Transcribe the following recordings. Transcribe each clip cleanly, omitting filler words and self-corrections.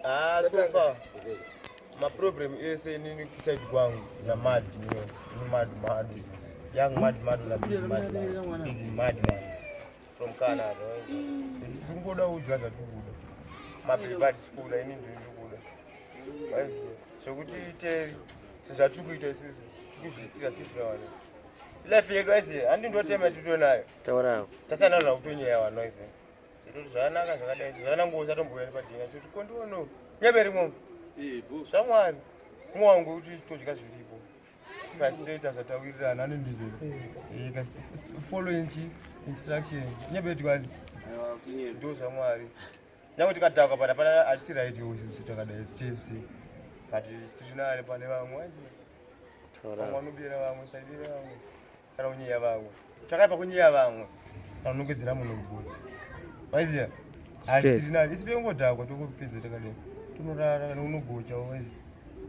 Ah, so far maproblem ese inini kuside kwangu namad mad mad young mad mad na big mad man big mad man from Canada. Tingoda kudya zvatikuda, mabhebha tisikuda, ini ndini ndikuda aiziva zvekuti teri sezvatiri kuita isusu tikuzviitira sitirawana life yedu aiziva handi ndotema titonayo taura tasanana kutonyeya vanhu aiziva. Zviro zvakanaka zvakadai zvakana ngozi atomboya nepadhina choti kondiono nyeberi mombe zvamwari mumwe wangu kuti todya zviripo kasi toita zvatawirirana ane ndizvo following chi instruction nyeberi twani ndo zvamwari nyange tikadhakwa pana pana hatisi right isusu takadai tense but tirinani pane vamwe azi vamwe vanobira vamwe saibira vamwe kana kunyeya vamwe chakaipa kunyeya vamwe vanongedzera munhu rugotsi waiziva hatirinani isi tongodhakwa tongopedza takadai tonorara kana unogocha waizi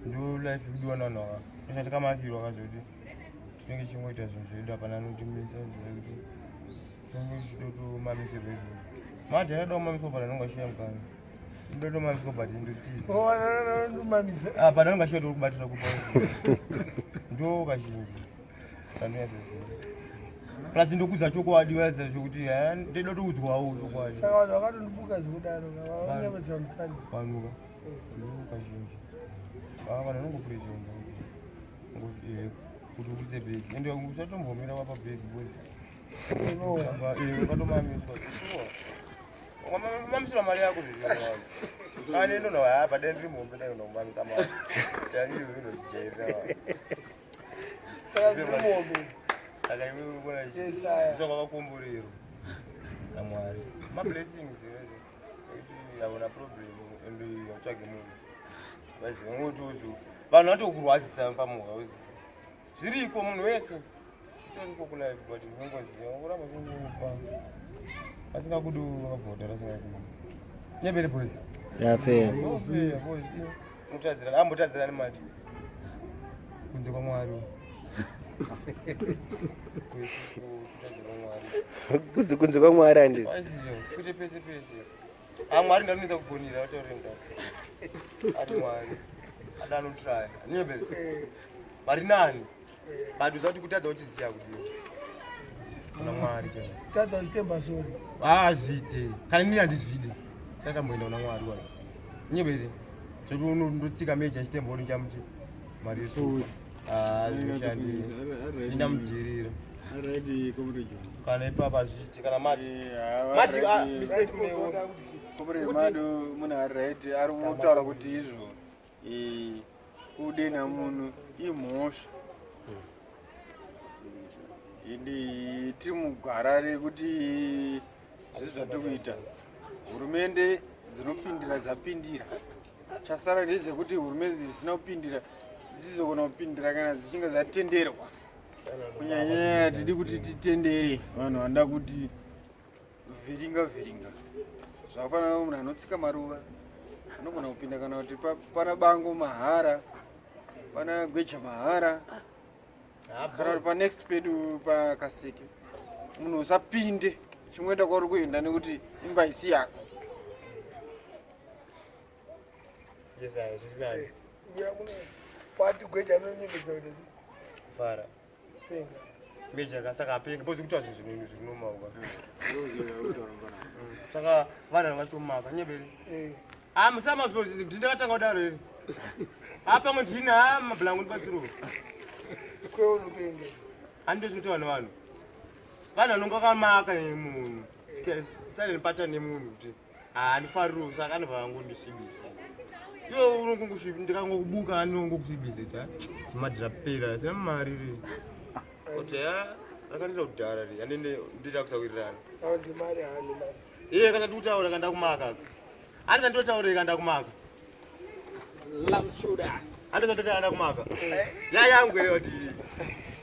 ndo life kudiwa navanhu ava esa takamakirwa kazoti tinenge tichingoita zvinhu zvedu hapana anotimisa ziva kuti tinenge tichidotomamisirwa izvozvo mati anoda kumamiswa but anonga ashiya mukana ndotomamiswa but ndotiza ah, but anonga ashiya tokubatira kupa ndo kazhinji plus ndokudza chokwadi waziva chokuti ndoda toudzwawo chokwadi saka vanhu vakatondibuka zvekudaro vanuka kazhinji vanhu vanongopresenda kuti ubudise bhegi ende usatombomira wapa bhegi because ukatomamiswa mamisirwa mari yako ane ndono hapa dai ndiri muhombe dai ndomamisa mari taiyo inojairira saka iwewe ubona zvakakomborero namwari mablessings ekuti hauna problem and hautsvage munhu vaziva ngoti uzu vanhu vatokurwadzisa pamuka uzi zviriko munhu wese zvitoriko kulife but unongoziva uramba uchingopa asingakudi wakabvota asingakudi nyebere boys yafeya Ofeya boys mutadzirana ambotadzirani mati kunze kwamwari kunze kunze kwamwari andi kuti pese pese amwari ndanoita kugonira vataurenda ati mwari adanotraya nyebere vari nani but usati kutadza uchiziva kudiwa kuna mwari chaivo tadza uchitemba sori hazviite kana inini handizvide saka mboenda kuna mwari wayo nyebere zvekuti unondotsika meja chitemba uri chamuti mari yesupa hazvishandi indamudhirira kana ipapa hazviite kana mati mati ah, mistake unoiona Comrade Mado munhu ari right ari kutaura kuti izvo eh, kudenha munhu imhosva ende tiri mugwara rekuti zviri zvatiri kuita hurumende dzinopindira dzapindira chasara ndezvekuti hurumende dzisina kupindira dzizogona kupindira kana dzichinge dzatenderwa kunyanyanya tidi kuti titendere vanhu vanoda kuti vhiringa vhiringa zvakafanana munhu anotsika maruva anogona kupinda kana kuti pana bango mahara pana gweja mahara kana kuti panext pedu pakaseke munhu usapinde chimboenda kwauri kuenda nekuti imba isi yako. Kwati gweja anonyengedza kuti fara penga. Meja ka saka apenga bozi kuti zvinhu zvinhu zvinomauka. Saka vana vatomaka nyeberi. Eh. Ah musama zvozi ndindatanga kudaro here. Ah pamwe ndini ah mablango ndibatsiro. Kwe unopenga. Handi zvinoita vanhu vanhu. Vanhu vanonga kamaka munhu. Silent pattern yemunhu kuti handifariri saka anobva angondisvibisa. Iwe unongongosvibi ndikangokubuka anongokusvibisa ita. Zimadhirapera sina mari re. Kuti ya rakandiita kudhara re anende ndita kusawirirana. Ah ndi mari hani mari. Iye kana ndikutaura kana ndakumaka. Handi ndandotaura kana ndakumaka. Love shooters. Handi ndandotaura ndakumaka. Ya yangu here kuti.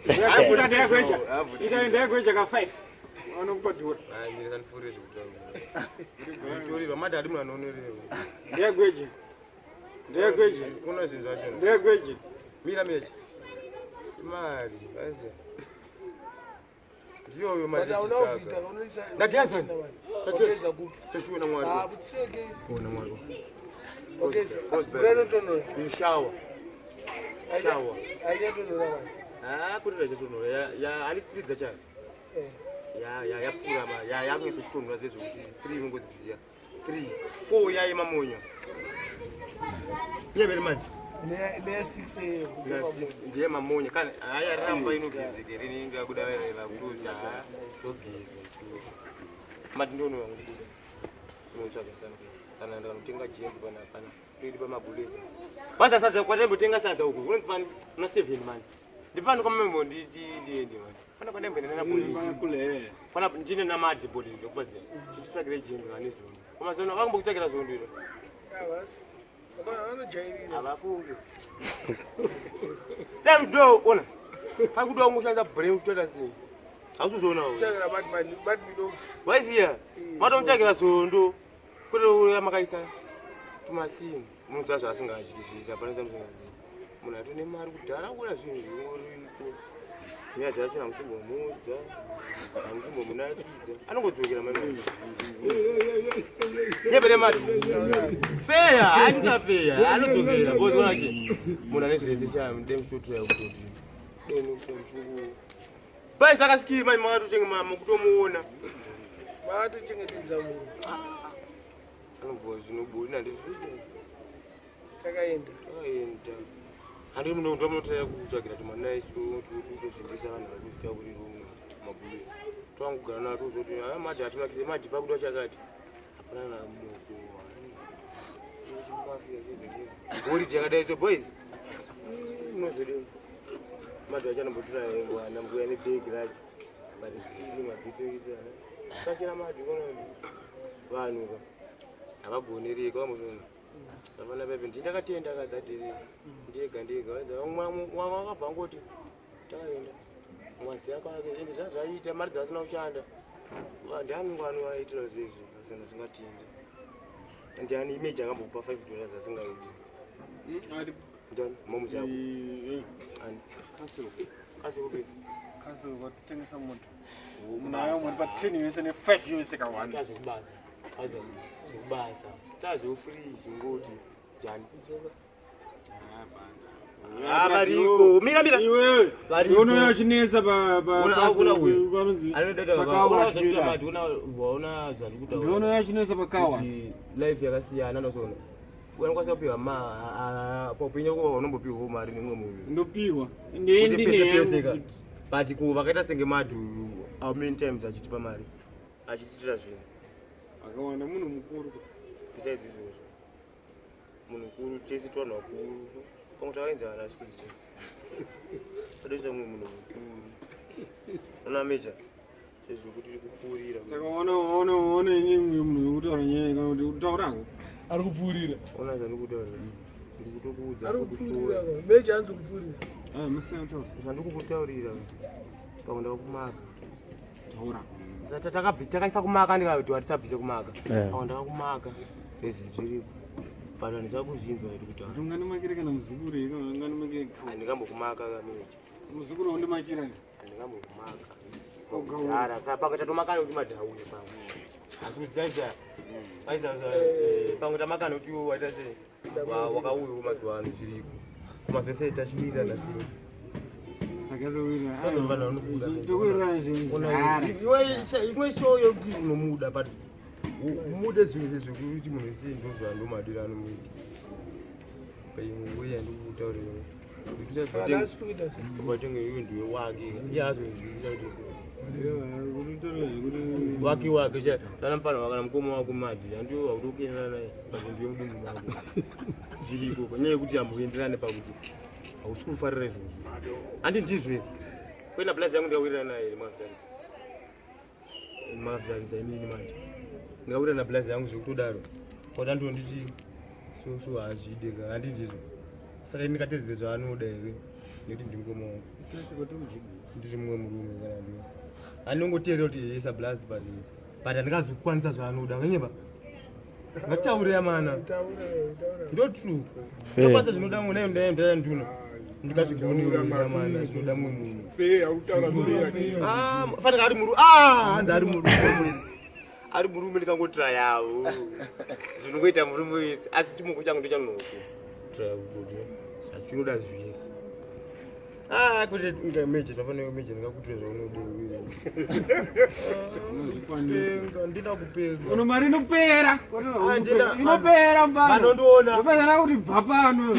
Ikaenda yagweja. Ikaenda yagweja ka 5. Vanokupa dhura. Ah ndiri ndifurire zvekutaura. Nditorerwa madhadi munhu anonererwa. Ndeyagweje. Ndeyagweje. Kuna zvinhu zvacho. Ndeyagweje. Mira mechi. Imari, vazi. Ndiyoyo mari. But hauna kuvhita unoisa. Ndageza. Ndageza kupi? Cheshuwa na mwari. Ah kutseke. Ona mwari. Wageza. Mvura inotonhora. Shower. Shower. Haichatonhora manje. Ah, kurira chatonhora. Ya ya anitiridza chayo. Eh. Ya ya yapfuura ma. Ya yakunyatso kutonhora zvezvo kuti 3 inongodziya. 3 4 yaima monya. Nyebere manje. Ne 6 am. Ndiye mamonya kana haya ramba inogezeke rinenge yakuda vereva kuti togeza. Mati ndono wangu ndibuda. Unotsvaga sana. Kana ndikanotenga jembe pana pana. Toidi pamaguleza. Kwanza sadza kwatembotenga sadza uku. Unonzi pani una 7 manje. Ndipano kwamembo ndiende manje. Pana kwatemboenda na boli. Kule. Pana ndine namadhi boli ndokupaziya. Chititsvagire jembe vane zondo. Pamazono vakambokutsvagira zondo iro. Havasi. Vana vanojairira. Havafungi. Dai ndo ona. Pakuda kungoshandisa brain kutoita sei. Hausizoona wewe. Tsvagira Batman, Batman dogs. Waiziya. Matomutsvagira zondo. Kwete uya makaisa tumasini. Munoziva zvaasingadyi zvese hapana chamusingazivi. Munhu atone mari kudhara kuda zvinhu zvingoriko. Nyaya dzacho hamusimbomuudza. Hamusimbomunakidza. Anongodzokera mani. Nyebere mari. Feya, haita feya, anodzokera. Because ona chi. Munhu ane zvese cha ndemuchotora kutoti. Deni kutomushungu. Bai saka sikiri mai makatotenga mama kutomuona. Vakatochengetedza munhu. Anobva zvinobudi handizvidi. Takaenda. Takaenda. Handi muno ndomunotoya kutsvagira tumanaiso totozvimbisa vanhu vari kuzvitaurira mabhuluzi. Twangugara nato zoti aya madhi atimakise madhi pakuda chakati. Hapana namoko. Bhori jakadai so boys. Munozodini? Madhi acho anombotora ngwana mbuya nebhegi racho. But skiri mabhito sachira madhi kono vanhu ka havagonereki vambotoona. Vafana pepe ndindakatenda akadhadhiri ndega ndega wamwe wakabva ngoti takaenda mwazi yako ake ende zvazvaiita mari dzasina kushanda ndiani ngwani waitira zvezvi asina singatindi ndiani imeji akambokupa 5 dollars asingaiti Ari ndiani mamuzi yako ani Council. kasikupi Council vatotengesa moto. Munayo muri pa 10 US ne 5 US kawanda. tazvekubasa aza zvekubasa tazveufree zvingoti ndiani Ah, variko mira mira Iwewe. Variko. Unoya uchinetsa pa pa Una- una uyu. panonzi. Pakawa. waona zvandikutaura Ndionoya uchinetsa pakawa. kuti life yakasiyana nozoona unokwanisa kupiwa paupenyu wako unombopiwawo mari nemumwe munhu Ndopiwa. Kuti Ndine pese pese yangu ka. futi. But ku vakaita senge madhu how many times achitipa mari achitiitira zvinhu Akawanda munhu mukuru. besides izvozvo munhu mukuru tese tivanhu vakuru pamwe takaenzana chikudzii tadoita mumwe munhu mukuru ona meja sezvokuti kupfuurira Saka waona waona waona inini munhu wekutaura nyaya kana kuti utaurako. Ari kupfuurira. ona zvandikutaurira ndikutokuudza Ari kupfuurira. Meja anzi kupfuurira. Ah, musina kutaura. zvandikukutaurira pamwe ndakakumaka Taura. Saka takaisa kumaka ndikati hatisabvise kumaka Yeah. pamwe ndakakumaka zvese zviripo but handisakuzvinzwa iri kutaura Ungandimakire kana muzukuru here kana ungandimakire kawa. handingambokumaka kameja Muzukuru undimakira. handingambokumaka kudhara pamwe tatomakana kuti madhauya pamwe asi kuzivaisa pamwe tamakana kuti iwe waita sei wakauyawo mazuva ano zviriko kumazvese tachiwirirana sei Takatowira. Vanhu vanobuda. Tokuwirirana zvinzara. Imwe show yokuti unomuda but mude zvinhu zvekuti munhu wese ndozvandomadira anomuita paimwe way yandikutaurira Saka nhasi tikuita sei? ukatenga iwe ndiwe wake iye azonzwisisa kuti Kutaura zvekuti wake wake cha kana mufana wako kana mukoma wako madhi handiwe wakutokuenderana naye but ndiwe mudumbu mako zviriko panyaya yekuti hamboenderane pakuti hausi kufarira izvozvo handi ndizvo kwena blazi yangu ndikawirirana naye here makazvitarisa makazvitarisa inini manje ndikawirirana nablazi yangu zvekutodaro kwakuti andonditi so so hazvide ka handi ndizvo saka ini ndikatedzere zvaanoda here nekuti ndi mukoma wangu ndiri mumwe murume kana ndiwe andinongoteerera kuti yesa blaz but but handingazokwanisa zvaanoda kanyeba ngataure amana Taura, taura. ndo true Fair. ndokwanisa zvinoda mumwe nayo ndaenda nduna ndingazvigoniwo amana zvinoda mumwe munhu Feya, utaura feya. Ah, fanika ari muru ah hanzi ari muru Ari murume ndikangotrayavo zvinongoita murume wese, asi chimoko changu ndechanoko traya kuti zvachinoda zvese. Ah, kuti inga meje zvafanira meje ndingakutira zvaunoda. Ndina kupenga. Uno mari inopera. Ah, Inopera mfana. Vanondiona. Vanondiona kuti bva pano.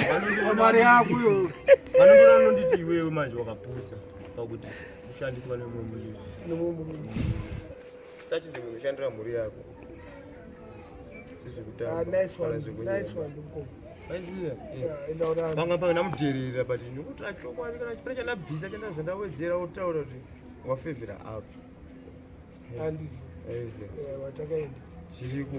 Mari yako iyo. Vanondiona vanonditi iwewe manje wakapusa pakuti kushandiswa nemumwe Nemumwe. Sachinzi munhu ushandira mhuri yako. Ah, nice one, nice one, mukoma. Yeah, enda urara. Pamwe pamwe ndamudherera, but nekuti achokwadi kana chipere chandabvisa chandazvandawedzera otaura kuti wafevhera apa. Handiti. Aiziya. Yeah, watakaenda. Zviriko.